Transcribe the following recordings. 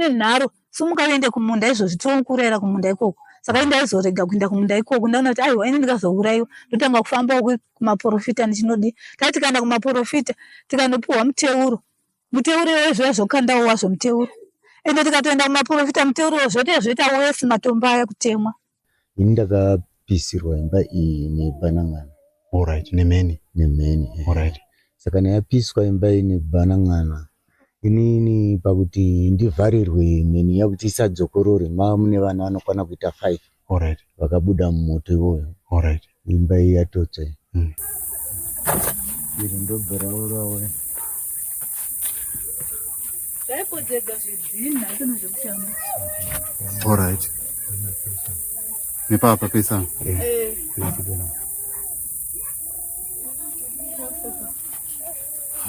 Nharo sumuka uende kumunda izvozvi tinokurayira kumunda ikoko saka ini ndaizorega kuenda kumunda ikoko ndaona kuti aiwa ini ndikazouraiwa ndotanga kufambawo kumaporofita ndichinodii tati tikaenda kumaporofita tikanopiwa muteuro muteuro iwoyo zviya zvokandawo wazvo muteuro ende tikatoenda kumaporofita muteuro zvoita zvoita wesi matombo aya kutemwa Ini ndakapisirwa imba iyi nebhanan'ana. Alright, nemheni. Nemheni. Eh. Alright. Saka yapiswa imba iyi nebhanan'ana inini pakuti ndivharirwe mheni iya kuti isadzokorore mava mune vana vanokwana kuita five. Alright. Vakabuda mumoto iwoyo. Alright. Imba iyi yatotsva iyi. Iri ndobva raurawa. Zvaipotega zvidhinha kana zvekutamba. Alright. Nepapa pesa. Eh.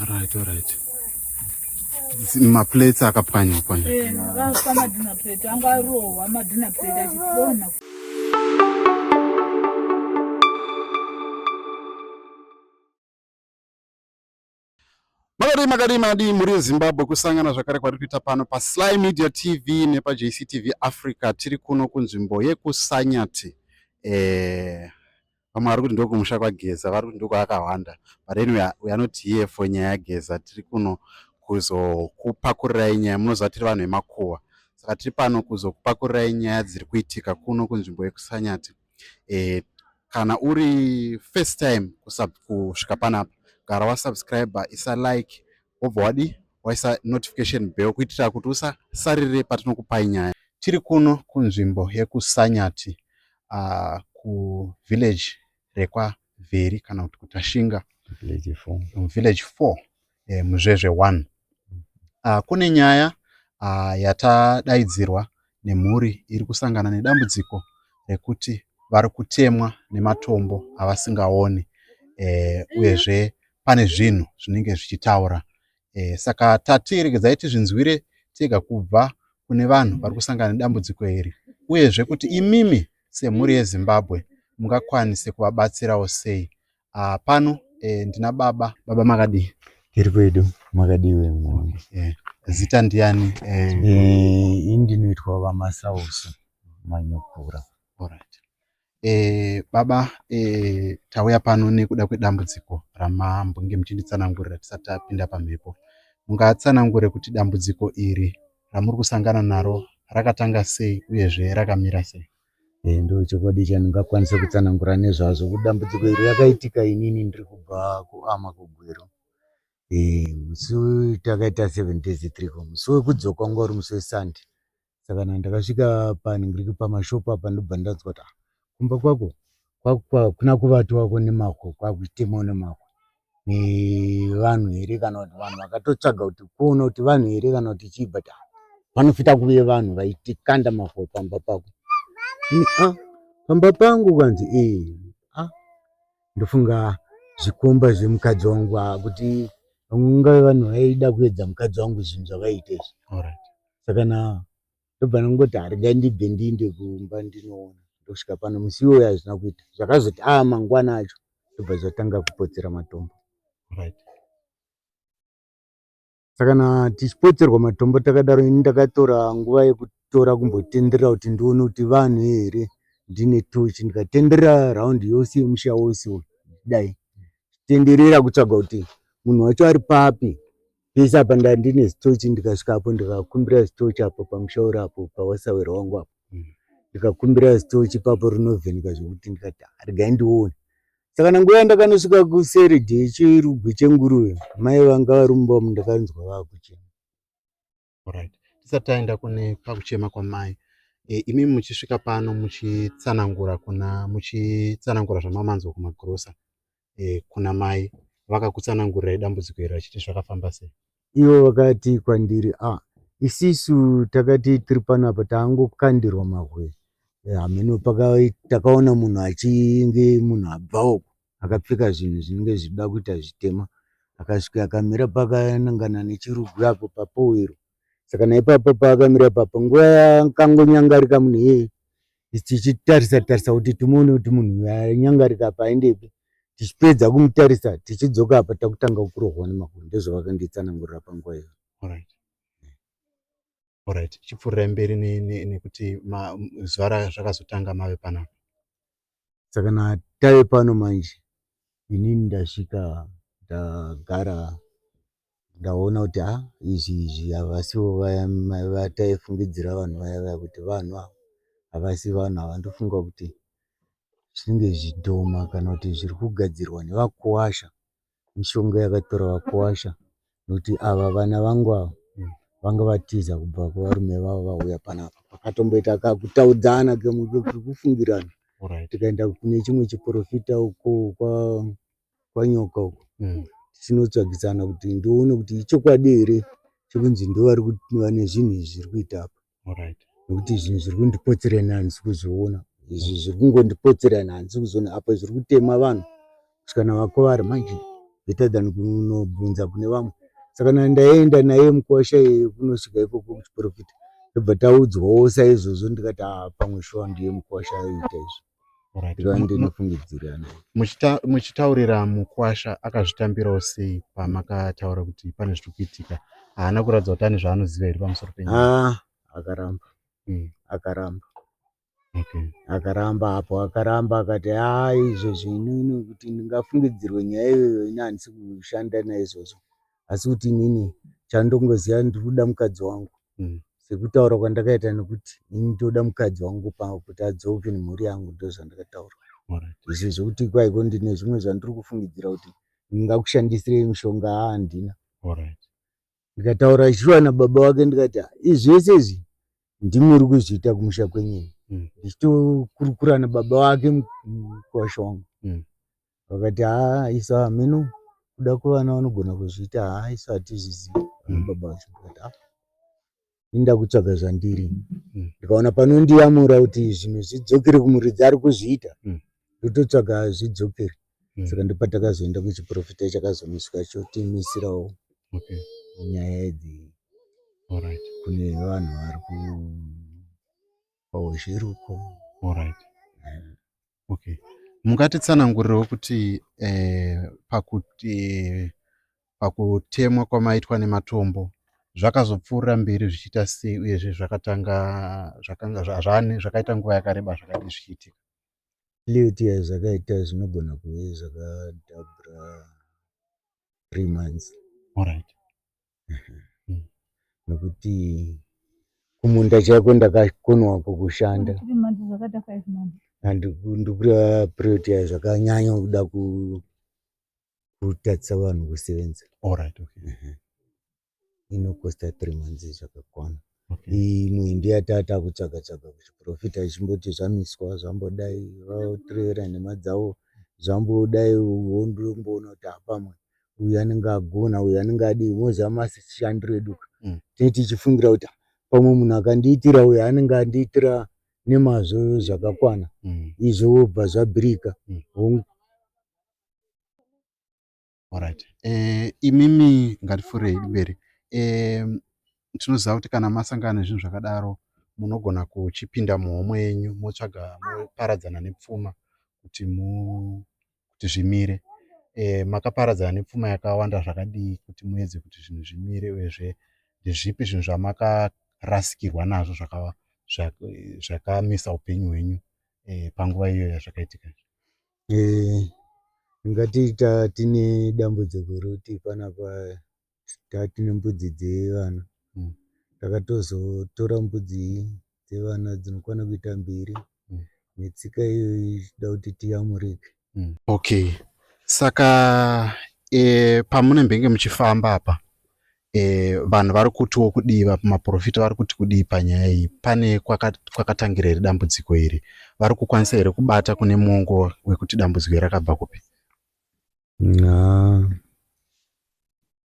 Alright, alright. Maplates akapwanywa pwanywa. Eh, vafa madinner plate anga arohwa madinner plate achidonha. Makadii makadii makadii mhuri yeZimbabwe kusangana zvakare kwatiri kuita pano paSly Media TV nepaJCTV Africa tiri kuno kunzvimbo yekuSanyati eh, vamwe vari kuti ndokumusha kwaGeza vari kuti ndokwaakahwanda but anyway we are not here for nyaya yaGeza tiri kuno kuzokupakurirai nyaya munoziva tiri vanhu vemakuhwa saka tiri pano kuzokupakurirai nyaya dziri kuitika kuno kunzvimbo yekuSanyati eh, kana uri first time kusvika panapa gara wasubscribe isa like wobva wadi waisa notification bell kuitira kuti usasarire patinokupai nyaya tiri kuno kunzvimbo yekusanyati uh, kuvillage rekwavheri kana kuti kutashinga Village 4. village 4 eh, muzvezve 1 uh, kune nyaya uh, yatadaidzirwa nemhuri iri kusangana nedambudziko rekuti vari kutemwa nematombo avasingaoni eh, uyezve pane zvinhu zvinenge zvichitaura eh, saka tati regedzai tizvinzwire tega kubva kune vanhu vari kusangana nedambudziko iri uyezve kuti imimi semhuri yeZimbabwe mungakwanise kuvabatsirawo sei Ah, pano eh, ndina baba. Baba makadii? Tiri kwedu, makadii wewe mwanangu? Eh, zita ndiani? Eh, Eh, ini ndinoitwa VaMasauso Manyukura. Alright. Eh, baba eh, tauya pano nekuda kwedambudziko ramambonge muchinditsanangurira tisati tapinda pamhepo. Mungatsanangure kuti dambudziko iri ramuri kusangana naro rakatanga sei uyezve rakamira sei? Eh, ndochokwadi chandingakwanisa kutsanangura nezvazvo kuti dambudziko iri rakaitika inini ndiri kubva kuama kuGweru. Eh, musi takaita seven days tiriko musi wekudzoka wanga uri musi weSunday saka na ndakasvika panhingiriki pamashopu apa ndobva ndanzwa kuti ah, kumba kwako hakuna kuvatwako nemahwe kwakutemwa nemahwe nevanhu here kana kuti vanhu vakatotsvaga kuti kuona kuti vanhu here kana kuti chii but ah, panofita kuve vanhu vaitikanda mavhu pamba pako ah, pamba pangu kwanzi ee ah, ndofunga zvikomba zvemukadzi wangu ah, kuti ungave vanhu vaida kuedza mukadzi wangu zvinhu zvavaiita izvi saka na ndobva ndangoti regai ndibve ndiinde kumba ndinoona ndosvika pano musi iwoyo hazvina kuita zvakazoti aa mangwana acho ndobva zvatanga kupotsera matombo Right. Saka na tichipotserwa matombo takadaro ini ndakatora nguva yekutora kumbotenderera kuti ndione kuti vanhu here ndine tochi ndikatenderera raundi yose yemusha wose dai tenderera kutsvaga kuti munhu wacho ari papi pese apa ndandine zitochi ndikasvika apo ndikakumbira zitochi apo pamusha uri apo pawasawira wangu apo ndikakumbira zitochi ipapo rinovheneka zvekuti ndikati ah, regai ndione saka nanguva yandakanosvika kuseri dechirugwi chenguruve mai vanga vari mumba umu ndakanzwa vakuchema Alright. Tisati taenda kune pakuchema kwamai e, imi muchisvika pano muchitsanangura kuna muchitsanangura zvamamanzwa kumagirosa e, kuna mai vakakutsanangurirai dambudziko iri vachiti zvakafamba sei? Ivo vakati kwandiri ah, isisu takati tiri panapa tangokandirwa mabwe eh, hameno takaona munhu achinge munhu abva uko akapfeka zvinhu zvinenge zvichida kuita zvitema akasvika akamira pakanangana nechirugwi apo papowero saka naipapo paakamira ipapo nguva yakangonyangarika munhu iyeye tichitarisa tarisa kuti timuone kuti munhu uyu anyangarika apa aendepi tichipedza kumutarisa tichidzoka apa takutanga kurohwa nemakumbo ndozvavakanditsanangurira panguva iyoyo Alright. Alright, chipfuurirai mberi nekuti zuva razvakazotanga mave panapa. Saka na tave pano manje inini ndasvika ndagara ndaona kuti ha izvi izvi havasivo vaya vataifungidzira vanhu vaya vaya kuti vanhu ava havasi vanhu ava ndofunga kuti zvinenge zvidhoma kana kuti zviri kugadzirwa nevakuwasha mishonga yakatora vakuwasha nokuti ava vana vangu ava vanga vatiza kubva kuvarume vavo vauya panapa pakatomboita kakutaudzana kekufungirana tikaenda kune chimwe chiporofita uko kwanyoka uko tichinotsvagisana kuti ndione kuti ichokwadi here chekunzi ndovari vane zvinhu izvi zviri kuita apa nekuti zvinhu zviri kundipotsera ini handisi kuzviona izvi zviri kungondipotsera ini handisi kuzviona apa zviri kutema vanhu kusvika navakuvara manje better than kunobvunza kune vamwe saka na ndaenda naye mukuwasha iyeye kunosvika ikoko kuchiporofita ndobva taudzwawo saizvozvo ndikati ah pamwe shuwa ndiye mukuwasha aiita izvi ndikava ndinofungidzira naye. Muchitaurira mukwasha akazvitambirawo sei pamakataura kuti pane zviri kuitika? Haana kuratidza kuti ane zvaanoziva here pamusoro penyaya? Ah, akaramba akaramba akaramba apo akaramba akati haa izvozvo inini kuti ndingafungidzirwe nyaya iyoyo ini handisi kushanda naizvozvo asi kuti inini chandongoziva ndiri kuda mukadzi wangu sekutaura kwandakaita nekuti ini ndoda mukadzi wangu kuti adzoke nemhuri yangu ndozvandakataura izvi zvekuti kwaiko ndine zvimwe zvandiri kufungidzira kuti ndingakushandisirei mishonga haa handina ndikataura shuwa nababa vake ndikati izvi zvese izvi ndimi muri kuzviita kumusha kwenyu ndichitokurukura nababa vake mukwasha wangu vakati haa isu hameno kuda kwevana vanogona kuzviita haa isu hatizvizivi vana baba vacho ndikati ah ini ndakutsvaga zvandiri ndikaona panondiyamura kuti zvinhu zvidzokere kumuridzi ari kuzviita ndototsvaga zvidzokere saka ndopatakazoenda kuchiprofita chakazomiswa chotimisirawo nyaya idzi kune vanhu vari kupauzhiri uko. Okay. Mungatitsanangurirewo kuti pakuti pakutemwa kwamaitwa nematombo zvakazopfuurira mberi zvichiita sei uyezve zvakatanga zvakanga zvane zvakaita nguva yakareba zvakadii zvichiitika? Late yazvakaita zvinogona kuve zvakadhabhura 3 months. Alright. Nokuti kumunda chaiko ndakakonwa kukushanda. Ndikureva period yazvakanyanya kuda kutadzisa vanhu kusevenza. Alright, okay. Inokosta 3 months zvakakwana. Imwe ndiyatata kutsvaga tsvaga kuchiprofita ichimboti zvamiswa zvambodai vatirevera nhema dzavo zvambodai wondomboona kuti hapamwe uyu anenge agona uyu anenge adii moziva mashandiro edu tinenge tichifungira kuti pamwe munhu akandiitira uyu anenge andiitira nemazvo zvakakwana izvo wobva zvabhirika. Alright. Imimi ngatifurei mberi. Tinoziva kuti kana masangana nezvinhu zvakadaro munogona kuchipinda muhomwe yenyu motsvaga moparadzana nepfuma kuti mu kuti zvimire. Makaparadzana nepfuma yakawanda zvakadii kuti muedze kuti zvinhu zvimire uyezve ndezvipi zvinhu zvamakarasikirwa nazvo zvakamisa upenyu hwenyu panguva iyoyo yazvakaitika izvi? Ndingati tine dambudziko rekuti panapa tatine mbudzi dzevana. Takatozotora mbudzi dzevana dzinokwana kuita mbiri netsika iyoyi ichida kuti tiyamurike. Okay, saka pamunembenge muchifamba apa vanhu vari kutiwo kudii, maprofita vari kuti kudii panyaya iyi? Pane kwakatangira here dambudziko iri? Vari kukwanisa here kubata kune mwongo wekuti dambudziko iri rakabva kupi? Haa,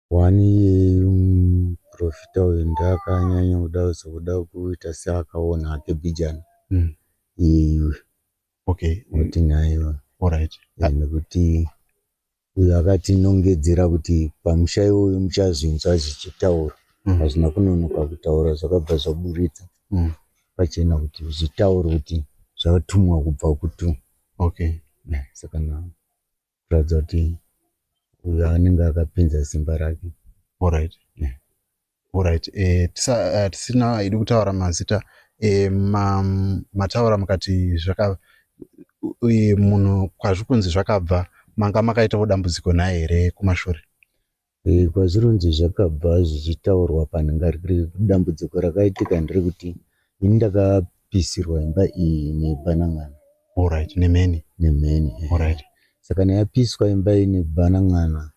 one iyeyu muprofita uyu ndiakanyanya kuda kuzoda kuita seakaona hake bhijana iyeyu. Oti nhaiwa. Nekuti uyo akatinongedzera kuti pamusha iwoyo muchazvinzwa zvichitaura hazvina kunonoka kutaura zvakabva zvaburitsa pachena kuti zvitaure kuti zvatumwa kubva kutu. Saka kuratidza kuti uyo anenge akapinza simba rake. Alright, tisina idi kutaura mazita, mataura mukati zvaka munhu kwazviri kunzi zvakabva, manga makaitawo dambudziko naye here kumashure? Kwazvironzi zvakabva zvichitaurwa panhanga dambudziko rakaitika nderekuti ini ndakapisirwa imba iyi nebhanan'ana. Alright, nemheni. Nemheni. Alright. Saka kana yapiswa imba iyi nebhanan'ana,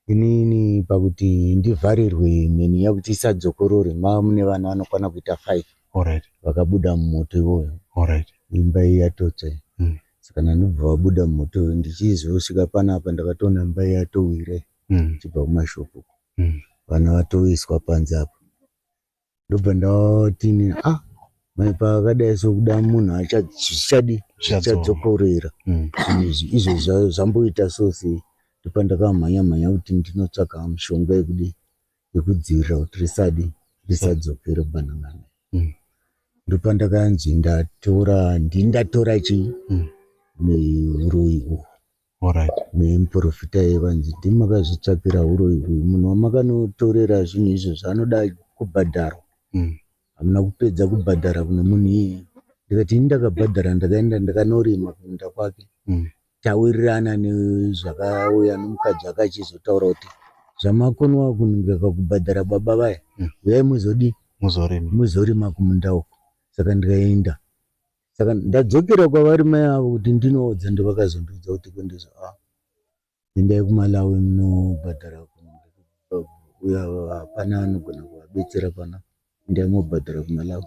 inini pakuti ndivharirwe mheni iya kuti isadzokorore, mava mune vana vanokwana kuita 5 Alright. vakabuda mumoto iwoyo. Alright. Imba iyi yatotsva iyi. Saka ndandobva vabuda mumoto iwoyo, ndichizosvika panapa ndakatoona imba iyi yatowira ichibva kumashopu uko. Vana vatoiswa panze apa. Ndobva ndati inini ah mai pakadai so kuda munhu zvichadi zvichadzokorera zvinhu izvi izvo zvamboita so sei. Ndopandakamhanya mhanya kuti ndinotsvaga mishonga yekudi yekudzivirira kuti risadi risadzokere bhanan'ana. Ndopandakanzi ndatora ndini ndatora chii neuroyi uhu. Alright. Nemuprofita iye vanzi ndimi makazvitsvakira huroyi uyu, munhu wamakanotorera zvinhu izvozvo anoda kubhadharwa. Hamuna kupedza kubhadhara kune munhu iyeye. Ndikati ini ndakabhadhara, ndakaenda ndakanorima kumunda kwake. Tawirirana nezvakauya nomukadzi wake achizotaura kuti zvamakonwa kunongoka kubhadhara baba vaya, uyai muzodii? Muzorima. Muzorima kumunda uko. Saka ndikaenda. Saka ndadzokera kwavari mai avo kuti ndinoudza, ndovakazondiudza kuti kuendesa ah endai kuMalawi munobhadhara uya hapana anogona kuvabetsera pana, endai mobhadhara kuMalawi.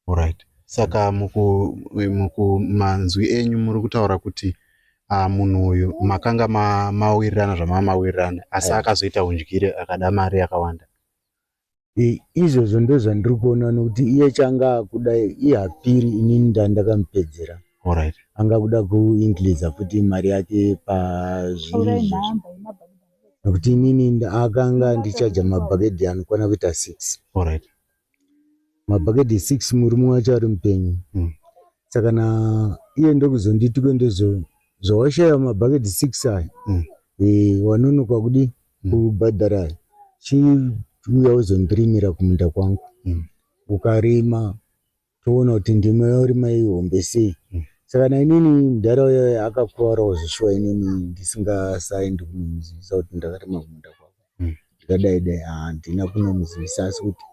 Alright. Saka muku manzwi enyu muri kutaura kuti munhu uyu makanga mawirirana zvamanga mawirirana, asi akazoita undyire akada mari yakawanda. Izvozvo ndozvandiri kuona nokuti iye changa akuda ihapiri, inini ndandakamupedzera. Alright. Anga kuda kuincreasa futi mari yake pazvinhu izvozvo. Nokuti inini akanga andichaja mabhaketi anokwana kuita 6. Alright. Mabhaketi 6 murume wacho ari mupenyu. Saka na iye ndokuzonditi kuendezo zvawashaya mabhaketi 6 aya. Wanonoka kudi kubhadhara aya. Chiuya uzondirimira kumunda kwangu. Ukarima toona kuti ndima yaurima ihombe sei. Saka na inini mudhara uya akakuvarawo zveshuwa, inini ndisingasaendi kunomuzivisa kuti ndakarima kumunda kwako. Ndikadai dai handina kunomuzivisa, asi kuti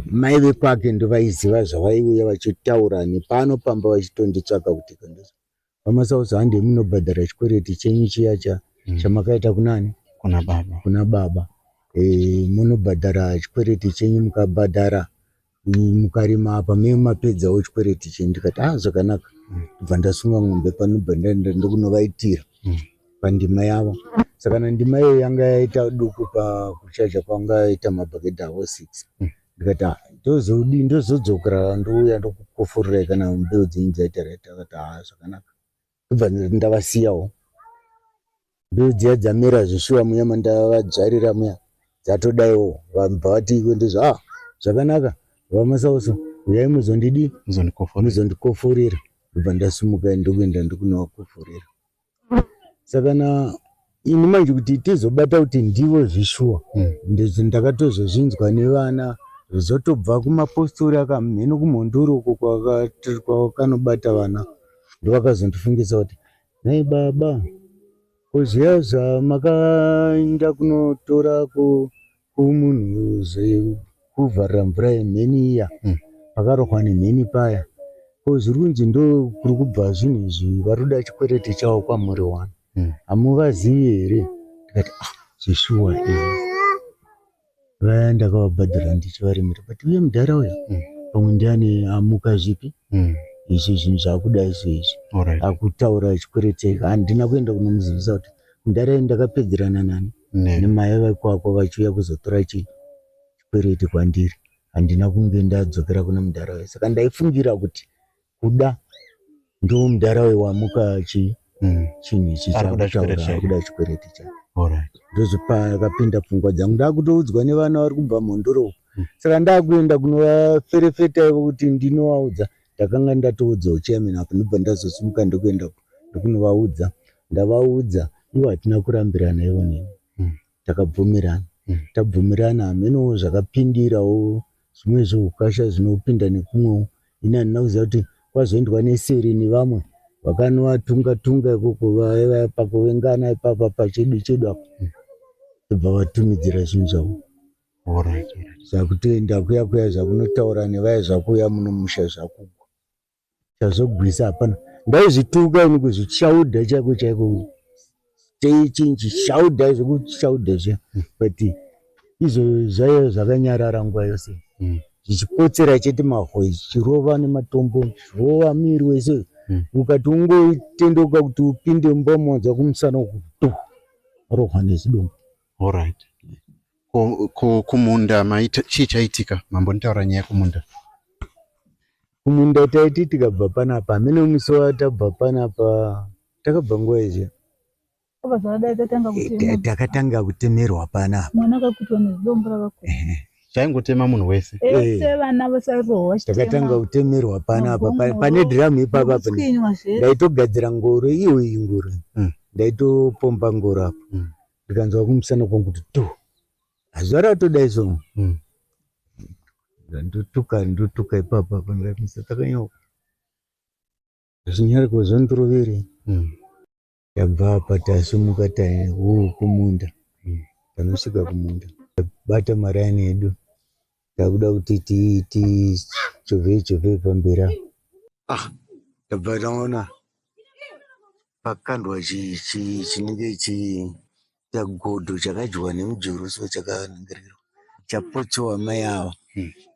mai vekwake ndovaiziva zvavaiuya vachitaura nepano pamba vachitonditsvaka kuti VaMasauso handei munobhadhara chikwereti chenyu chiya chamakaita kunani? Kuna baba. Kuna baba. Munobhadhara chikwereti chenyu, mukabhadhara mukarima apa me mapedzawo chikwereti chenyu. Ndikati ah zvakanaka. Ndobva ndasunga ng'ombe pano, bva ndaenda ndokunovaitira pandima yavo. Saka na ndima iyo yanga yaita duku pakuchaja kwanga yaita mabhaketi avo 6. Ndikati ah ndozodii, ndozodzokera ndouya ndokukoforirai kana mbeu dzenyu dzaita right. Akati ah zvakanaka. Ndobva ndavasiyawo. Mbeu dziya dzamera zveshuwa muya mandavadzvarira muya dzatodaiwo. Vabva vati ndizvo ah zvakanaka VaMasauso uyai muzondidi Muzondikoforera. Muzondikoforera. Ndobva ndasimuka ndokuenda ndokunovakoforera. Saka na ini manje kuti tizobata kuti ndivo zveshuwa, ndakatozozvinzwa nevana zvotobva kumapostori akamheno kumhondoro uko kwakanobata vana, ndovakazondifungisa kuti nhai baba, ko zviya zvamakaenda kunotora kumunhu zvekuvharira mvura yemheni iya, pakarohwa nemheni paya, ko zviri kunzi ndo kuri kubva zvinhu izvi, vari kuda chikwereti chavo kwamuri wani, hamuvazivi here? Ndikati ah zveshuwa vaya ndakavabhadhara ndichivarimira, but uye mudhara uya pamwe ndiani amuka zvipi izvi zvinhu zvakudai so izvi Alright. akutaura chikwereti. Handina kuenda kunomuzivisa kuti mudhara iyi ndakapedzerana nani nemai vekwako vachiuya kuzotora chikwereti kwandiri. Handina kunge ndadzokera kuna mudhara uya, saka ndaifungira kuti kuda ndo mudhara uyu wamuka chinhu ichi Ari kuda chakutaura chikwereti chake. ari kuda chikwereti chake. Alright. Ndozvipakapinda pfungwa dzangu, ndakutoudzwa nevana vari kubva mhondoro uko. Saka ndakuenda kunovaferefeta ivo kuti ndinovaudza, ndakanga ndatoudzawo chairman apo, ndobva ndazosimuka ndokuenda ndokunovaudza. Ndavaudza ivo, hatina kurambirana ivo neni, takabvumirana. Tabvumirana hamenowo zvakapindirawo zvimwe zveukasha zvinopinda nekumwewo. Ini handina kuziva kuti kwazoendwa neseri nevamwe vakanovatunga tunga ikoko vaiva pakuvengana ipapa pachedu chedu apo ndobva vatumidzira zvinhu zvavo. Zvakutoenda kuya kuya zvakunotaura nevaya zvakuuya muno musha zvakugwa. Chazogwisa hapana. Ndaizvituka ini kuzvishaudha chaiko chaiko cheichinji shaudha zvekushaudha zviya but izvo zvaiva zvakanyarara nguva yose zvichipotsera chete mahwe zvichirova nematombo zvichirova muviri wese ukati ungotendoka kuti upinde mumba umowanza kumusana uku tu rohwa nezidombo. Alright. Ko, ko kumunda maita chii chaitika? Mambonitaura nyaya yekumunda. Kumunda taiti tikabva panapa hameno musi watabva panapa takabva nguva izvi takatanga kutemerwa panapa. Mwana akakutwa nezidombo rakakura. Chaingotema munhu wese. Ese vana vasairohwa. Takatanga kutemerwa panapa pane dhiramu ipapa ndaitogadzira ngoro iyo iyi ngoro. Ndaitopomba ngoro apo. Ndikanzwa kumusana kwangu kuti tu zuva ratodai so ndotuka ndotuka ipapa apa ndikati musatakanyoko zvinyari kuzondiroveri tabva apa tasimuka tauu kumunda tanosvika kumunda tabata maraini edu takuda kuti tichovhei chovhei pamberi apa ah tabva taona Pakandwa chinenge chagodo chakadyiwa nemujuru so chakaningirwa chapotsewa mai ava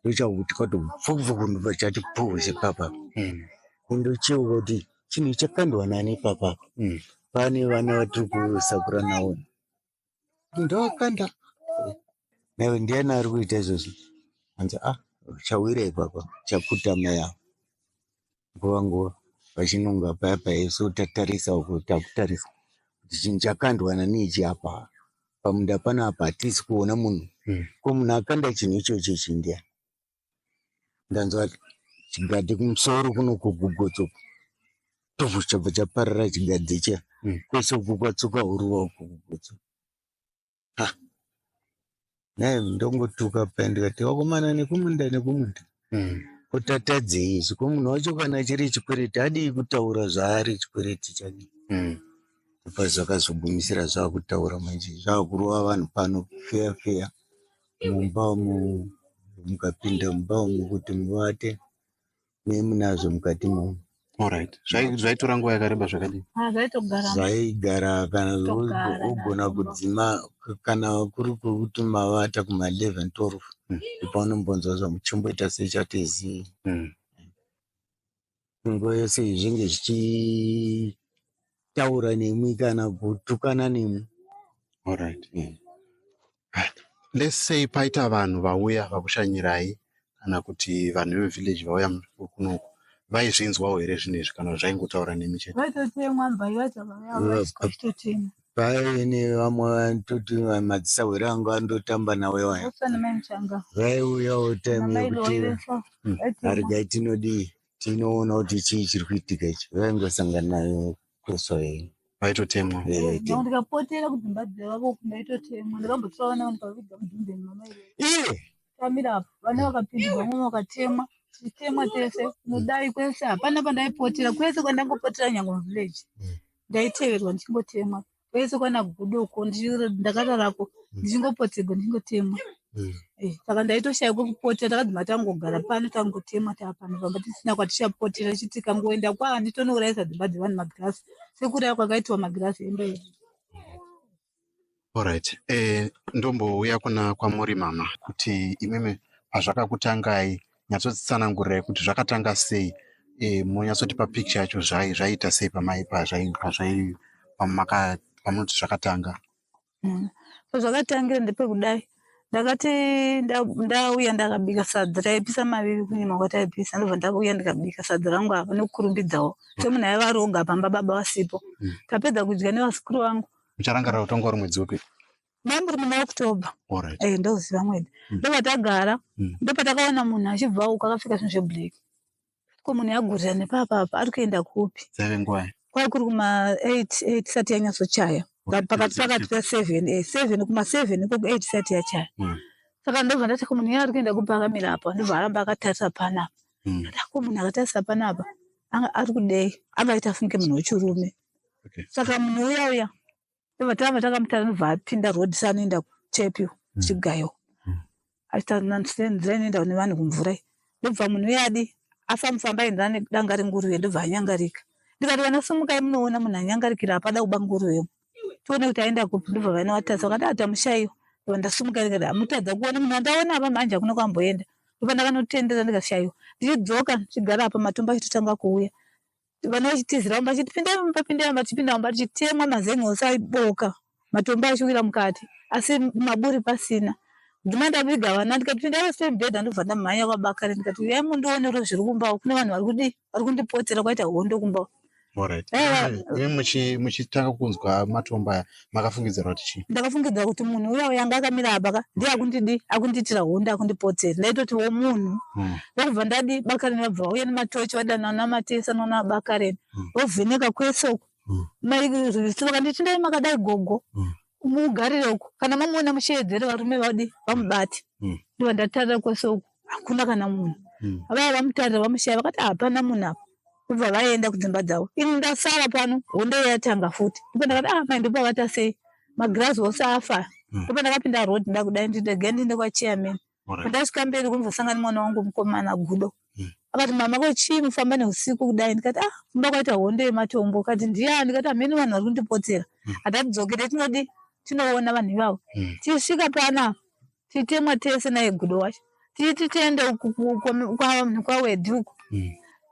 ndochakuti kwati pfuku ndobva chati puu sepapa ndocheuka kuti chinhu chakandwa nani ipapa pane vana vatiri kusakura navo ndovakanda naiwe ndiani ari kuita izvozvo hanzi ah chawira ipapa chakuta mai ava Nguva nguva vachinonga paya paya isu tatarisa uku takutarisa kuti chinhu chakandwa nani ichi apa pamunda panapa hatisi kuona munhu ko munhu akanda chinhu ichochi ichi ndiani ndanzwa chigadhi kumusoro kuno kugugotso uku tufu chabva chaparara chigadhi chiya kwese uku kwatsuka huruva uku kugotso Ha, naye ndongotuka paya ndikati vakomana nekumunda nekumunda ko tatadzei isu ko munhu wacho kana chiri chikwereti adii kutaura zvaari chikwereti chake apa zvakazogumisira zvakutaura manje zvakurova vanhu pano feya feya mumba umu mukapinda mumba umu kuti muvate nemunazvo mukati imomo. Alright. Zvaitora nguva yakareba zvakadii? Ah, zvaitogara. Zvaigara kana wogona kudzima kana kuri kwekuti mavata kuma 11 12 ndopaunombonzwa zvamuchimboita sechati zii. Nguva yose iyi zvinge zvichitaura nemwi kana kutukana nemwi. Alright. Right. Let's say paita vanhu vauya vakushanyirai kana kuti vanhu vevillage vauya kunoku vaizvinzwawo here zvinhu izvi kana zvaingotaura nemi chete? Vaitotemwa mbai vacho vauya vachitotemwa. Paive nevamwe vanototi madzisahwira angu andotamba nawo iwaya. Vaiuyawo time yekuti regai tinodii tinoona kuti chii chiri kuitika ichi vaingosangana nayo kweswa iyi. Vaitotemwa. Ndikapotera kudzimba dzevavo ndaitotemwa ndakambotora vana ndikaviga mudhumbe mama iye tamira apo vana vakapindirwa mumwe vakatemwa tichitemwa tese kudai kwese hapana pandaipotera kwese kwandangopotera nyangwe muvillage ndaiteverwa ndichingotemwa kwese kwana gudo uko ndakararako ndichingopotsegwa ndichingotemwa saka ndaitoshaya kwekupotera takadzima tangogara pano tangotemwa taapano pamba tisina kwatichapotera tichiti tikangoenda kwaani tonourayisa dzimba dzevanhu magirasi sekuraya kwakaitwa magirasi emba yedu. Alright. Ndombouya kuna kwamuri mama kuti imimi pazvakakutangai nyatsotsanangurirai kuti zvakatanga sei monyatsotipa picture yacho zvaiita sei pamai pazvai pazvai pamaka pamunoti zvakatanga. Pazvakatangira ndepekudai ndakati ndauya ndakabika sadza taipisa mavivi kunyima kwataipisa ndobva ndauya ndikabika sadza rangu apa nekukurumbidzawo semunhu aiva ari oga pamba baba vasipo tapedza kudya nevazukuru vangu. Mucharangarira kuti wanga uri mwedzi upi? Mai muri muna October. Alright. Eh, ndoziva mwedzi. Ndobva tagara, ndopatakaona munhu achibva uko akapfeka zvinhu zveblack. Ko munhu yagurira nepapa apa ari kuenda kupi? Dzaive nguvai? Kwai kuri kuma 8 8 isati yanyatsochaya. Pakati pakati pe7 7 kuma7 ikoko 8 sati yachaya. Saka ndobva ndati ko munhu iye ari kuenda kupi akamira apa, ndobva aramba akatarisa panapa. Ndati ko munhu akatarisa panapa anga ari kudei, angaita funge munhu wechirume. Saka munhu uya uya ndobva taramba takamutarisa, ndobva apinda road seanoenda kuchepi chigayo. Achitanzira inoenda kune vanhu kumvura iyi. Ndobva munhu uya adi afamba-famba aenda nedanga renguruve ndobva anyangarika. Ndikati vana simukai munoona munhu anyangarikira apa ada kuba nguruve. Tione kuti aenda kupi, ndobva vana vatarisa vakati ah tamushaiwa. Ndobva ndasimuka ndikati hamutadza kuona munhu andaona apa manje hakuna kwamboenda. Ndobva ndakanotendera ndikashaiwa. Ndichidzoka ndichigara apa matombo achitotanga kuuya. Vana vachitizira mumba vachiti pindai mumba pindai mumba tichipinda mumba tichitemwa mazen'e ose aiboka matombo achiwira mukati asi maburi pasina. Ndima ndaviga vana ndikati pindai pasi pemubhedha ndobva ndamhanya kwabakare ndikati uyai mundionere zviri kumba uku kune vanhu vari kudii vari kundipotera kwaita hondo kumba uku. Alright. Imi muchitanga kunzwa matombo aya makafungidzira kuti chii? Ndakafungidzira kuti munhu uya uya anga akamira apa ka ndiye akundidi akundiitira hondo akundipotsera. Ndaitoti wo munhu. Ndokubva ndadi Bakareni vabva vauya nematochi vadanana naMatesa nana Bakareni. Vovheneka kwese uku. Mai Ruviso vakanditi ndai makadai gogo. Mugarire uku kana mamuona musheedzere varume vadi vamubate. Ndobva ndatarira kwese uku hakuna kana munhu. Vaya vamutarira vamushaya vakati hapana munhu apa. Kubva vaenda kudzimba dzavo ini ndasara pano hondo yatanga futi. Ndipo ndakati ah mai ndopavata sei magirazi ose afa. Ndipo ndakapinda road ndakudai ndega ndiende kwachairman. Pandasvika mberi kumbosangana nemwana wangu mukomana Gudo. Akati mama ko chii mufamba neusiku kudai ndikati ah kumba kwaita hondo yematombo. Akati ndiani ndikati hameno vanhu vari kundipotsera. Hatatidzokere tinodi tinoona vanhu ivavo. Tichisvika pana tichitemwa tese naye Gudo wacho. Tichiti tiende uku kwaWedhi uku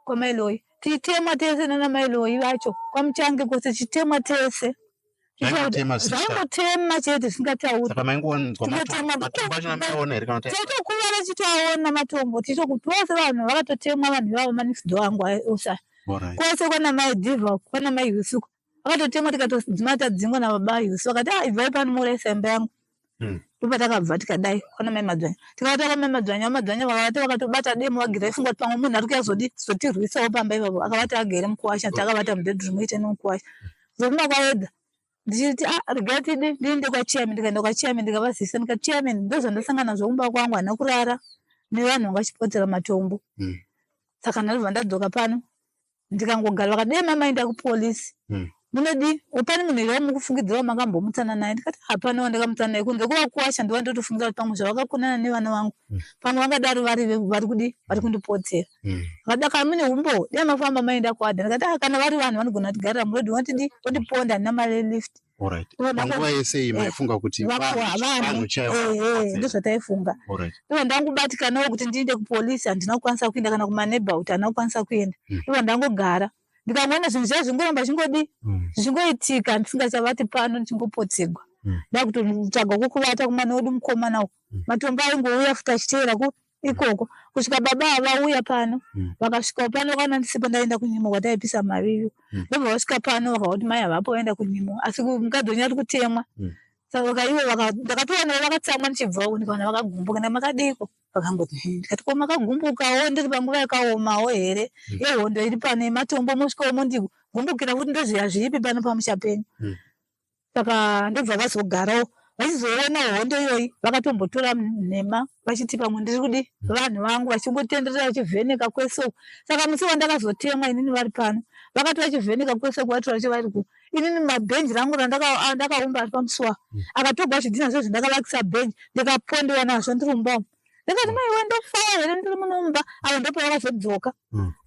kwaMailoyi. Tichitemwa tese nana Mailoyi vacho kwaMuchange kwose tichitemwa tese. Zvaingotema chete zvisingatauri. Saka maingonzwa matombo acho maiona here kana tichitokuvara tichitoaona matombo tichitokuti vose vanhu vakatotemwa vanhu ivavo manext door angu ose kwose kwana mai Diva kwana mai Yusuku vakatotemwa tikatodzima tadzingwa nababa Yusu vakati ah ibvai pano muuraisa imba yangu. Ndopatakabva tikadai kwana mai Madzvanya tikavata kwa mai Madzvanya vaMadzvanya vakavata vakatobata demo vagere vaifunga kuti pamwe munhu ari kuuya kuzotirwisawo pamba ipapo akavata agere mukuwasha takavata mubedroom ite nemukuwasha zokuma kwaedza ndichiti ah regai tidi ndiende kwachairman ndikaenda kwachairman ndikavazivisa ndikati chairman ndozvandasangana nazvo kumba kwangu handina kurara nevanhu vanga vachipotera matombo saka ndabva ndadzoka pano ndikangogara vakati dai mamaenda kupolisi munodii pane munhu here wamukufungidzira wamakambomutsana naye ndikati hapana wandakamutsana naye kunze kwevakuwasha ndiva ndotofungira kuti pamwe zvavakakonana nevana vangu pamwe vangadaro vari vari kudii vari kundipotsera vakati kana mune umbowo dai mafamba maenda kuadha ndikati ah kana vari vanhu vanogona kutigarira murodhi votidii votiponda handina mari yelift Alright. Panguva yese iyi maifunga kuti vanhu chaivo. Ndozvataifunga. Ndobva ndangobatikanawo kuti ndiende kupolisi handina kukwanisa kuenda kana kumaneighborhood handina kukwanisa kuenda. Ndobva ndangogara. Ndikangoona zvinhu zviya zvingoramba zvingodi zvichingoitika ndisingachavati pano ndichingopotsegwa. Ndakutotsvaga kwekuvata kumwana wedu mukomana uku. Matombo aingouya futi achiteera ku ikoko kusvika baba ava vauya pano vakasvikawo pano vakaona ndisipo ndaenda kunyimo kwataipisa mavivi ndobva vasvika pano vakaona kuti mai havapo vaenda kunyimo asi mukadzi wenyu ari kutemwa saka ivo ndakatoona vakatsamwa ndichibva uko ndikaona vakagumbuka ndikati makadiiko vakangoti ndikati ko makagumbukawo ndiri panguva yakaomawo here yehondo iri pano yematombo mosvikawo mondigumbukira kuti ndozviya zvipi pano pamusha penyu Saka ndobva vazogarawo vachizoona hondo iyoyi vakatombotora nhema vachiti pamwe ndiri kudi vanhu vangu vachingotenderera vachivheneka kwese uku. Saka musi wandakazotemwa inini vari pano vakati vachivheneka kwese uku vatora vari ku inini mabhenji rangu randakaumba ari pamusuwa akatogwa zvidhina zvezvo ndakavakisa bhenji ndikapondewa nazvo ndiri mumba umu. Ndikati maiwe ndofawo here ndiri muno mumba avo ndopavakazodzoka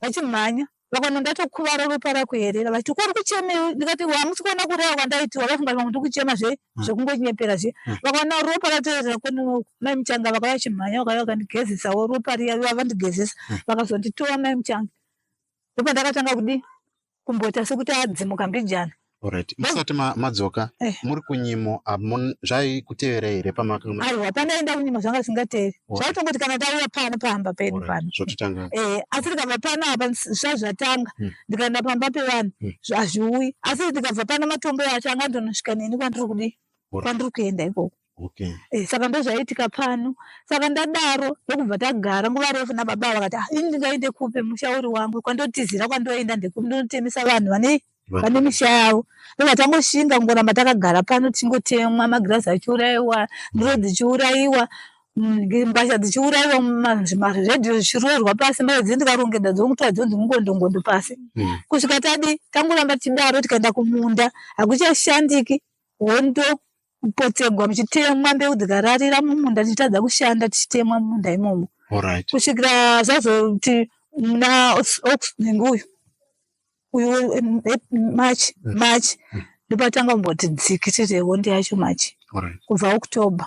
vachimhanya vakaona ndatokuvara ropa rakuerera vachiti ko uri kuchemei ndikati hamusi kuona kureva kwandaitiwa vafunga kuti pamwe ndiri kuchema zve zvekungonyepera zve vakaona ropa ratoerera kwenoku mai Muchanga vakauya vachimhanya vakauya vakandigezesawo ropa riya vandigezesa vakazonditova mai Muchanga ndopandakatanga kudii kumboita sekuti adzimuka mbijana. Alright. Musati madzoka muri kunyimo zvaikuteverai here pamakanga? Aiwa pandaenda kunyimo zvanga zvisingateeri. Zvaitongoti kana tauya pano pamba pedu pano. Zvototanga. Asi ndikabva pano apa zvazvatanga ndikaenda pamba pevanhu hazviuyi. Asi ndikabva pano matombo acho anga andonosvika neni kwandiri kudii? Kwandiri kuenda ikoko. Okay. Saka ndozvaiitika pano. Saka ndadaro ndokubva tagara nguva refu nababa vakati ah, ini ndingaende kupi musha uri wangu kwandotizira kwandoenda ndekupi ndinotemesa vanhu vane Vane misha yavo. Ndobva tangoshinga kungoramba takagara pano tichingotemwa, magirazi achiurayiwa, ndiro dzichiurayiwa, mbatya dzichiurayiwa, zvimaredhiyo zvichiroverwa pasi, mbatya dzinenge ndikarongedza dzongotora dzonzi ngondogondo pasi. Kusvika tadii, tangoramba tichidaro tikaenda kumunda hakuchashandiki, hondo kupotsegwa muchitemwa mbeu dzikararira mumunda tichitadza kushanda tichitemwa mumunda imomo. Kusvikira zvazoti muna uyu uyu March March ndopatanga kumboti dzikitire hondo yacho March kubva October.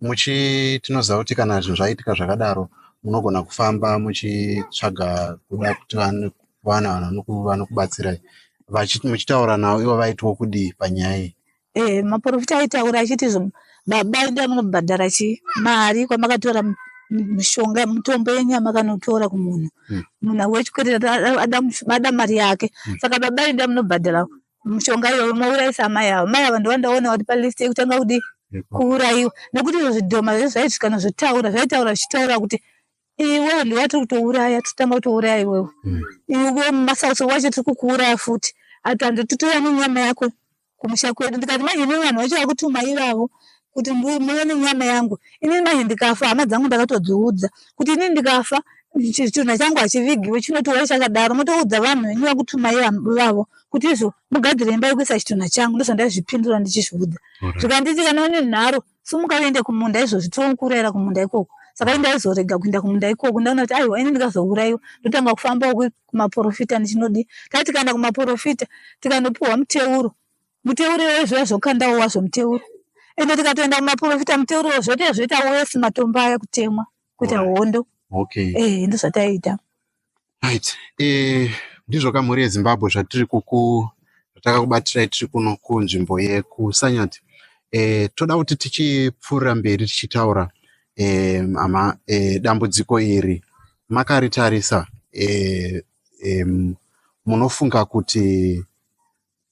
Muchi tinoziva kuti kana zvinhu zvaitika zvakadaro munogona kufamba muchitsvaga kuda kuti vawane vanhu vanokubatsirai muchitaura navo ivo vaitiwo kudii panyaya iyi? Eh, maporofita aitaura achiti izvo baba endai munobhadhara chi mari kwamakatora mishonga mitombo yenyu yamakanotora kumunhu munhu wechikwereti ada mari yake saka baba endai munobhadhara mishonga iyoyo mourayisa amai ava. Mai ava ndovandaona vari palist yekutanga kudii kuurayiwa nekuti izvo zvidhoma zvese zvaiti zvikanozotaura zvaitaura zvichitaura kuti iwewe ndiwe watiri kutouraya totanga kutouraya iwewe iwe masauso wacho tiri kukuuraya futi ati handitotouya nenyama yako kumusha kwedu. Ndikati manje inini vanhu vacho vakutuma ivavo kuti muuye nenyama yangu inini manje ndikafa hama dzangu ndakatodziudza kuti inini ndikafa chitunha changu hachivigiwe chinotorwa chakadaro motoudza vanhu venyu vakutuma ivavo kuti izvo mugadzire imba yekuisa chitunha changu ndozvandaizvipindura ndichizviudza zvikanditi kana une nharo sumuka uende kumunda izvozvi tokurayira kumunda ikoko saka ini ndaizorega kuenda kumunda ikoko ndaona kuti aiwa ini ndikazourayiwa ndotanga kufambawo kumaporofita ndichinodii tati tikaenda kumaporofita tikanopiwa muteuro muteuro iwoyo zviya zvokandawo wazvo muteuro ende tikatoenda kumaporofita muteuro iwoyo zvotoya zvoita wesi matombo aya kutemwa kuita hondo okay eh ndozvataiita right eh ndizvo kamhuri yeZimbabwe zvatiri kuku zvatakakubatirai tiri kuno kunzvimbo yekuSanyati. Eh toda kuti tichipfuurira mberi tichitaura eh ama eh, dambudziko iri makaritarisa eh, eh, munofunga kuti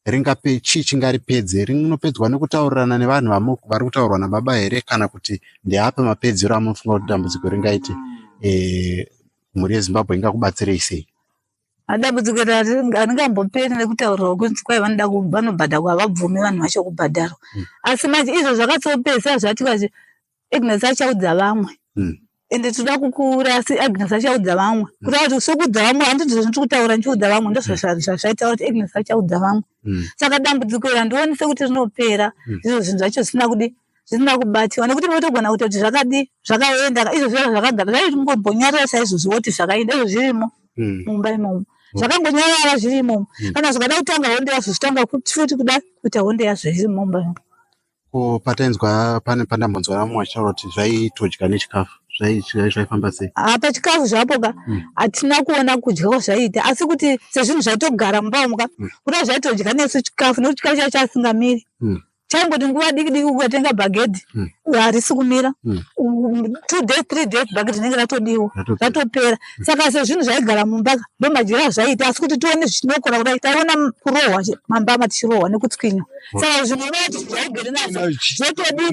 ringape chii chingaripedze rinopedzwa nekutaurirana nevanhu vari kutaurwa nababa here kana kuti ndeapi mapedzero amunofunga kuti dambudziko ringaite eh, mhuri yeZimbabwe ingakubatsirei sei? Dambudziko iri haringamboperi nekutaurirwa kunzi kwai vanoda vanobhadharwa havabvumi vanhu vacho kubhadharwa asi manje izvo zvakatsopesa zvati kwazvi Agnes achaudza vamwe ende tinoda kukuura asi Agnes achaudza vamwe kureva kuti sokuudza vamwe handiti zvandiri kutaura ndichiudza vamwe ndozvazvaitaura kuti Agnes achaudza vamwe saka dambudziko iri handioni sekuti rinopera izvo zvinhu zvacho zvisina kudi zvisina kubatiwa nekuti unotogona kutoti zvakadi zvakaenda izvo zviya zvakagara zvaimbonyarara saizvozvo woti zvakaenda izvo zvirimo mumba imomo zvakangonyarara zvirimo kana zvikada kutanga hondo yazvo zvitanga futi kuda kuita hondo yazvo iri mumba imomo. Ko patainzwa pane pandambonzwa vamwe vachitaura kuti zvaitodya nechikafu zvaifamba sei? Ah, pachikafu zvapo ka hatina kuona kudya kwazvaiita asi kuti sezvinhu zvaitogara mumba umu ka kuda zvaitodya nesu chikafu nekuti chikafu chacho chasingamiri chaingoti nguva diki diki ukatenga bhagedhi harisi kumira 2 days 3 days bhagedhi rinenge ratodiwa ratopera saka sezvinhu zvaigara mumba ka ndomadyiro azvaiita asi kuti tione zvichinokora kudai taiona kurohwa mambama tichirohwa nekutswinywa saka zvinhu unoti zvaigere nazvo zvotodi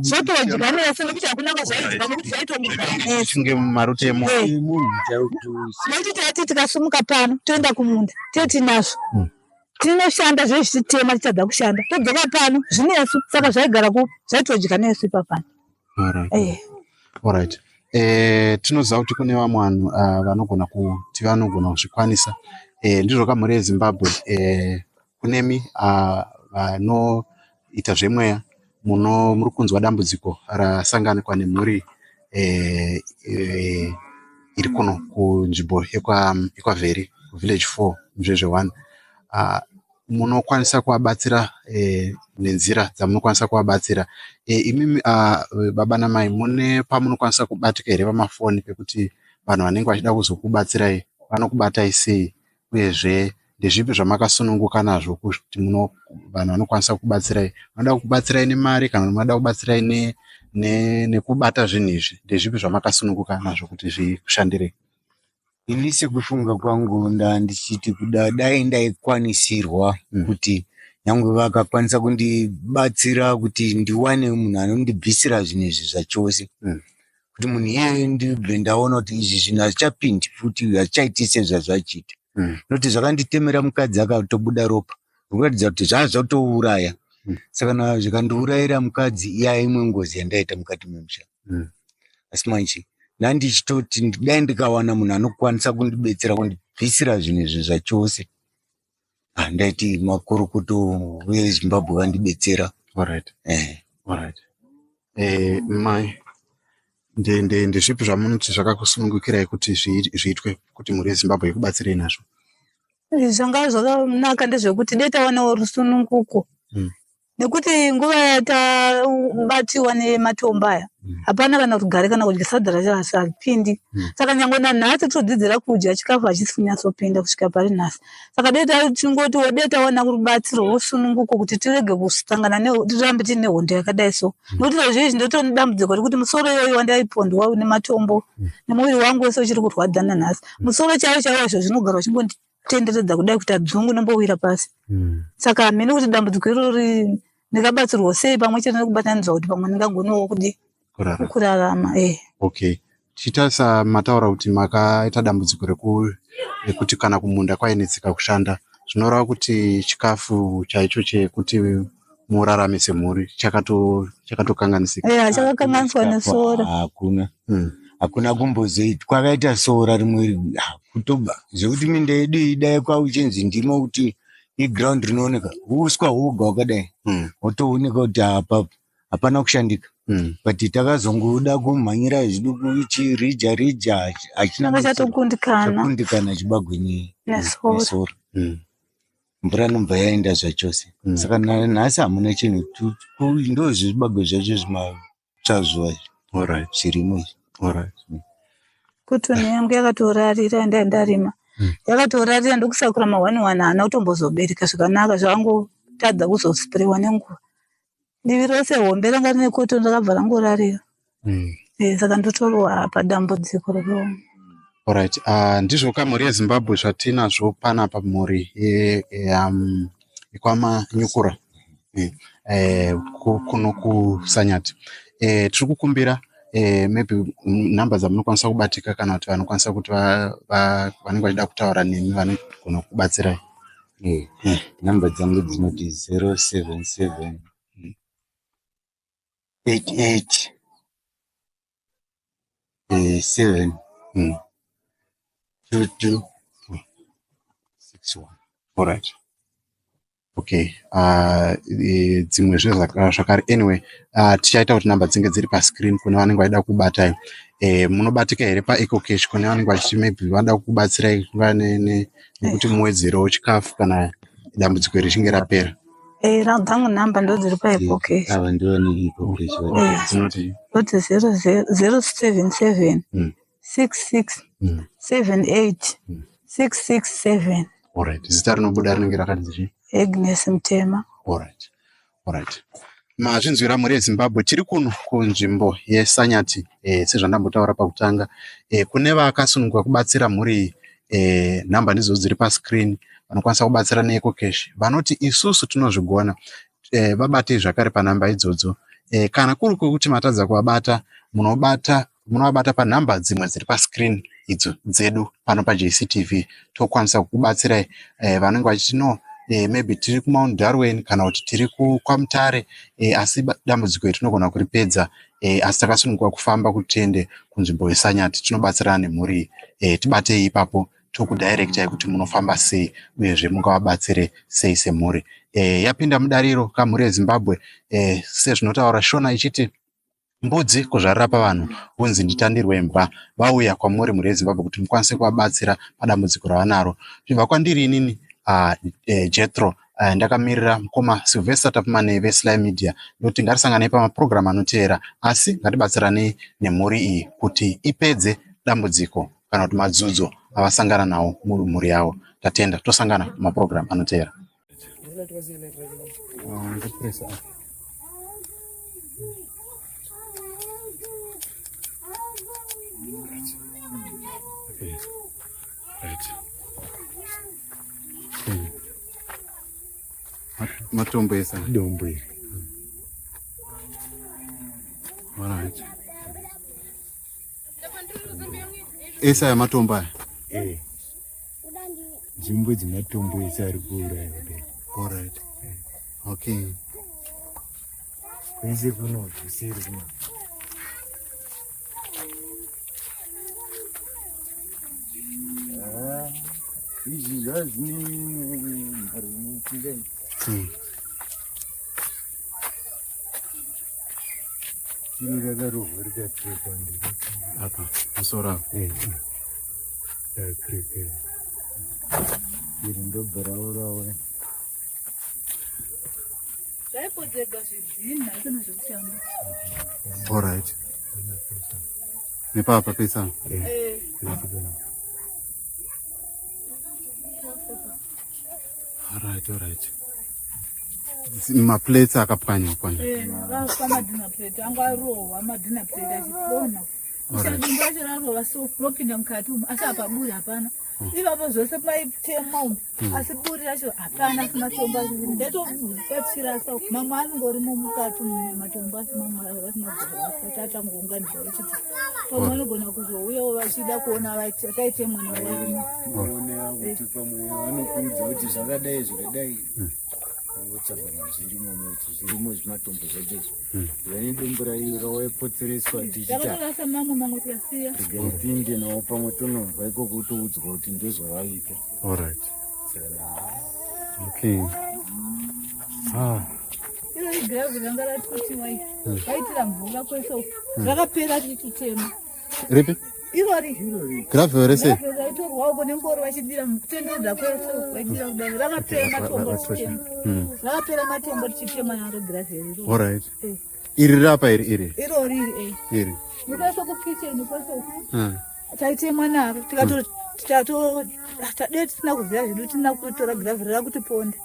zvotodya nesu nekuti hakuna kwazvaidya nekuti zvaitongogara nesu Chinge marutemo. Nekuti taiti tikasumuka pano toenda kumunda tee tinazvo tinoshanda zve zvichitema tichitadza kushanda todzoka pano zvinesu saka zvaigara kupi zvaitodya nesu ipapano. Alright. Alright. Tinoziva kuti kune vamwe vanhu vanogona kuti vanogona kuzvikwanisa. Ndizvo kamhuri yeZimbabwe kunemi vanoita zvemweya muno muri kunzwa dambudziko rasanganikwa nemhuri iri kuno kunzvimbo yekwaVheri village 4 Muzvezve 1. Munokwanisa kuvabatsira nenzira dzamunokwanisa kuvabatsira. Imimi baba namai mune pamunokwanisa kubatika here pamafoni pekuti vanhu vanenge vachida kuzokubatsirai vanokubatai sei uyezve ndezvipi zvamakasununguka nazvo kuti vanhu vanokwanisa kubatsirai vanoda kubatsirai nemari kana vanoda kubatsirai nekubata zvinhu izvi ndezvipi zvamakasununguka nazvo kuti zvikushandirei? Ini sekufunga kwangu ndandichiti kuda dai ndaikwanisirwa kuti nyangwe vakakwanisa kundibatsira kuti ndiwane munhu anondibvisira zvinhu izvi zvachose kuti munhu iyeye ndibve ndaona kuti izvi zvinhu hazvichapindi futi hazvichaiti sezvazvachiita nokuti zvakanditemera mukadzi akatobuda ropa. Zvikuratidza kuti zvaa zvatouraya. Saka kana zvikandiurayira mukadzi iya imwe ngozi yandaita mukati memusha. Asi manje ndandichitoti dai ndikawana munhu anokwanisa kundibetsera kundibvisira zvinhu izvi zvachose. Ah, ndaiti makorokoto veZimbabwe vandibetsera. Alright. Eh. Alright. Eh, mai ndezvipi zvamunoti zvakakusunungukirai kuti zviitwe kuti mhuri yeZimbabwe ikubatsirei nazvo? Zvanga zvakanaka ndezvekuti dai tawanawo rusununguko Nekuti nguva yatabatiwa nematombo aya hapana kana rugare kana kudya sadza racho haripindi. Saka nyangwe nanhasi todzidzira kudya chikafu hachisi kunyatsopinda kusvika pari nhasi. Saka dai tingoti dai tawana rubatsiro rwosununguko kuti tirege kusangana tirambe tiine hondo yakadai so. Nekuti izvozvi ndotori nedambudziko rekuti musoro iyoyo wandaipondwa nematombo nemuviri wangu wese uchiri kurwadza nanhasi. Musoro chaiwo chaiwo izvo zvinogara uchingondi tenderedza kudai kuita dzungu nombowira pasi saka hameno kuti dambudziko irori ndingabatsirwa sei pamwe chete nekubatanidzwa kuti pamwe ndingagonawo kudi kurarama eh. Okay, tichitarisa mataura kuti makaita dambudziko rekuti kana kumunda kwainetseka kushanda, zvinoreva kuti chikafu chaicho chekuti murarame semhuri chakatokanganisika. Eh, chakakanganiswa nesora. Hakuna. Hakuna kumbozoitwa kwakaita sora rimwe kutoba zvekuti minda yedu iyi dai kwauchinzi ndimo kuti iground rinooneka uswa hwoga hwakadai wotooneka kuti apa hapana kushandika but takazongoda kumhanyira zviduku ichirija rija hachina chatokundikana chakundikana chibagwe nesora mvura inobva yaenda zvachose saka nhasi hamuna chinhu ndozvibagwe zvacho zvimatsva zuva izvi zvirimo izvi. Kotoni yangu yakatorarira yandai ndarima yakatorarira ndokusakura mahwani wani haana kutombozobereka zvakanaka zvangotadza kuzosprewa nenguva. Divi rose hombe ranga rine kotoni rakabva rangorarira. Eh, saka ndotorwa padambudziko rakaoma. Alright, ndizvo ka mhuri yeZimbabwe zvatinazvo panapa mhuri yekwaManyukura kuno kuSanyati. Tiri kukumbira maybe nhamba dzamunokwanisa kubatika kana kuti vanokwanisa kuti vanenge vachida kutaura nemi vanogona kukubatsirai. Nhamba dzangu dzinoti 077 88 7 2 2 6 1. Alright. Okay. Dzimwe zvakare anyway tichaita kuti namba dzinge dziri pascreen kune vanenge vachida kubatai. Munobatika here paEcoCash kune vanenge vachiti maybe vanoda kukubatsirai nekuti muwedzerewo chikafu kana dambudziko iri richinge rapera? Eh, dzangu nhamba ndodziri paEcoCash. Ava ndivo neEcoCash. Dzinoti? Ndoti 077 66 78 667. Alright. Zita rinobuda rinenge rakati chii? Agnes Mutema. Alright. Alright. Mazvinzwira mhuri yeZimbabwe, tiri kuno kunzvimbo yeSanyati sezvandambotaura pakutanga. Kune vakasununguka kubatsira mhuri iyi, nhamba ndidzo dziri pascreen, vanokwanisa kubatsira neEcoCash. Vanoti isusu tinozvigona, vabatei zvakare panhamba idzodzo. Kana kuri kwekuti matadza kuvabata, munobata munovabata panhamba dzimwe dziri pascreen idzo dzedu pano paJCTV, tokwanisa kukubatsirai. Vanenge vachiti no, maybe tiri kuMount Darwin kana kuti tiri kwaMutare, asi dambudziko iri tinogona kuripedza, asi takasununguka kufamba kuti tiende kunzvimbo yeSanyati tinobatsirana nemhuri iyi. Tibatei ipapo tokudirectai kuti munofamba sei uyezve mungavabatsire sei semhuri. Yapinda mudariro kamhuri yeZimbabwe, sezvinotaura Shona ichiti mbudzi kuzvarira pavanhu hunzi nditandirwe imbwa. Vauya kwamuri mhuri yeZimbabwe kuti mukwanise kuvabatsira padambudziko ravanaro. Zvibva kwandiri inini Jethro, ndakamirira mukoma Sylvester Tapumane veSly Media, ndoti ngatisanganei pamapurogiramu anoteera, asi ngatibatsiranei nemhuri iyi kuti ipedze dambudziko kana kuti madzudzo avasangana nawo mumhuri yavo. Tatenda, tosangana mumapurogiramu anoteera. Okay. Right. Matombo esa. Dombo iri. Alright. Esa ya matombo aya. Eh. Nzvimbo dzematombo ese ari kuuraya kudai. Alright. Okay. Kwese kuno kuseri kuno. Ah, izvi zvazvine mharo inopinda Iro rakarohwa rikapfekwa ndiri apa musoro apa eh, eh. Rakrekera iri ndobva raurawa. Zvaipotega zvidhinha kana zvekutamba. Alright. Nepapa pesa. Eh. Alright, alright. Maplates akapwanywa pwanywa. Eh, vafa madinner plate anga arohwa madinner plate achidonha. Ushandimbo racho rarova so ropinda mukati umu asi apa buri hapana. Ipapo zvose maitemwa umu asi buri racho hapana asi matombo asi ndaitobatsira so mamwe anongorimo mukati umu matombo asi mamwe asina kugara tatangounganidza vachiti pamwe vanogona kuzouyawo vachida kuona vakaitemwa navarimo. Kuonera kuti pamwe vanokuudza kuti zvakadai zvakadai. Ungotsvaga zvirimo muti zvirimo zvimatombo zvacho izvi. Vane dombo rawaipotsereswa tichita Takatorasa mamwe mamwe tikasiya. regai tiinde nawo pamwe tonobva ikoko toudzwa kuti ndozvavaita. Alright. Saka Okay. Ah. Iro igravhi ranga ratutiwa iri vaitira mvura kwese uku rakapera tichitema Ripi? Irori Gravel rese. Gravel raitorwa uko nengoro vachidira kutenderedza kwese uku vaidira kudai rakapera matombo tichitema rakapera matombo tichitema naro gravel iro. Alright. Eh. Iri rapa iri iri. Irori iri eh. Iri. Mukaisa kukicheni kwese uku Ah. taitemwa naro tikato tato tadee tisina kuziva zvedu tisina kutora gravel rakuti ponde.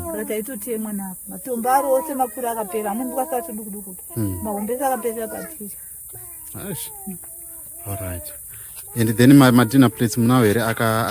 Saka taitotemwa naro matombo aro ose makuru akapera amwe ndikasati tuduku duku mahombe ese akapera paticha. Aish. Alright. And then ma dinner plates munawo here aka